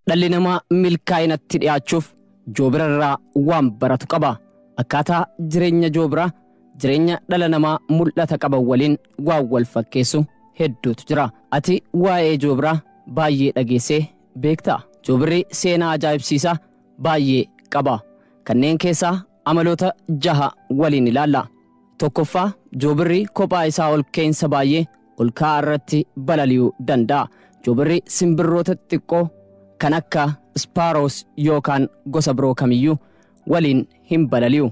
Dhalli namaa milkaa'inatti dhi'aachuuf joobira irraa waan baratu qaba. Akkaataa jireenya joobiraa jireenya dhala namaa mul'ata qaban waliin waan wal fakkeessu hedduutu jira. Ati waa'ee joobiraa baay'ee dhageessee beektaa? Joobirri seenaa ajaa'ibsiisaa baay'ee qaba. Kanneen keessaa amaloota jaha waliin ilaalla. Tokkoffaa, joobirri kophaa isaa ol ka'iinsa baay'ee ol ka'aa irratti balali'uu danda'a. Joobirri simbirroota xixiqqoo kan akka sparrows yookaan gosa biroo kamiyyuu waliin hin balali'u.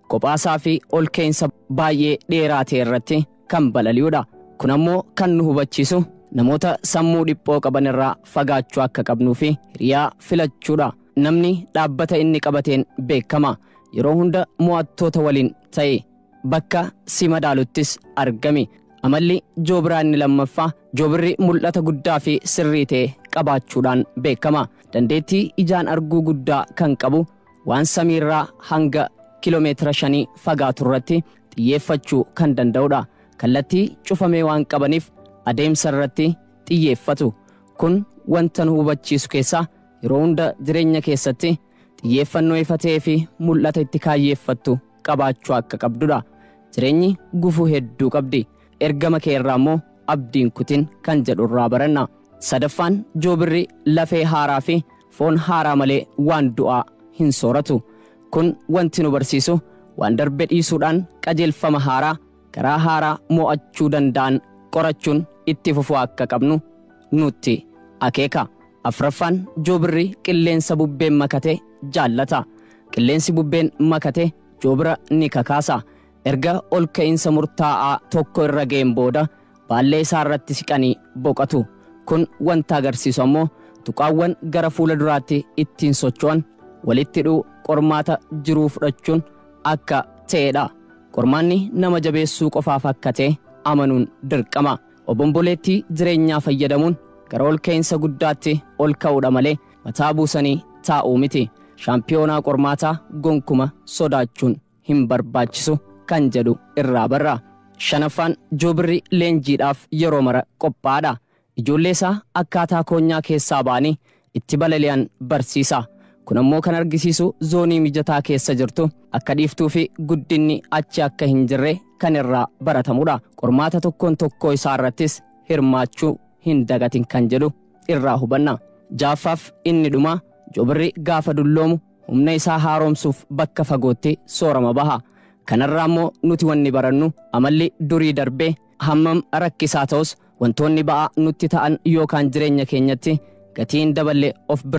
Kophaasaa fi ol ka'iinsa baay'ee dheeraa ta'e irratti kan balali'udha. Kun ammoo kan nu hubachiisu namoota sammuu dhiphoo qaban irraa fagaachuu akka qabnuu fi hiriyaa filachuudha. Namni dhaabbata inni qabateen beekama. Yeroo hunda mo'attoota waliin ta'e bakka si madaaluttis argami. Amalli joobiraa inni lammaffaa, joobirri mul'ata guddaa fi sirrii ta'e qabaachuudhaan beekama. Dandeettii ijaan arguu guddaa kan qabu, waan samiirraa hanga kiiloomeetira 5 fagaatu irratti xiyyeeffachuu kan danda'udha. Kallattii cufamee waan qabaniif adeemsa irratti xiyyeeffatu. Kun wanta nu hubachiisu keessaa yeroo hunda jireenya keessatti xiyyeeffannoo ifa ta'ee fi mul'ata itti kaayyeeffattu qabaachuu akka qabdudha. Jireenyi gufuu hedduu qabdi. Ergama kee irraa immoo abdiin kutin kan jedhu irraa baranna. Sadaffaan, joobirri lafee haaraa fi foon haaraa malee waan du'aa hin sooratu. Kun wanti nu barsiisu waan darbe dhiisuudhaan qajeelfama haaraa, karaa haaraa mo'achuu danda'an qorachuun itti fufuu akka qabnu nutti akeeka. Afraffaan, joobirri qilleensa bubbeen makate jaallata. Qilleensi bubbeen makate joobira ni kakaasa. Erga ol ka'iinsa murtaa'aa tokko irra ga'een booda baallee isaa irratti siqanii boqotu. Kun wanta agarsiisu ammoo tuqaawwan gara fuula duraatti ittiin socho'an walitti hidhuu, qormaata jiruu fudhachuun akka ta'edha. Qormaanni nama jabeessuu qofaaf akka ta'e amanuun dirqama. Obomboleettii jireenyaa fayyadamuun gara ol ka'iinsa guddaatti ol ka'uudha malee mataa buusanii taa'uu miti. Shaampiyoonaa qormaataa gonkuma sodaachuun hin barbaachisu kan jedhu irraa barra. Shanaffaan, joobirri leenjiidhaaf yeroo mara qophaa'aadha. Ijoollee isaa akkaataa koonyaa keessaa ba'anii itti balali'an barsiisa. Kun ammoo kan argisiisu zoonii mijataa keessa jirtu akka dhiiftuu fi guddinni achi akka hin jirre kan irraa baratamudha. Qormaata tokkoon tokkoo isaa irrattis hirmaachuu hin dagatin kan jedhu irraa hubanna. Ja'affaaf inni dhumaa, joobirri gaafa dulloomu humna isaa haaromsuuf bakka fagootti soorama baha. Kanarraa immoo nuti wanni barannu amalli durii darbee hammam rakkisaa ta'us, wantoonni ba'aa nutti ta'an yookaan jireenya keenyatti gatii hin daballe of bira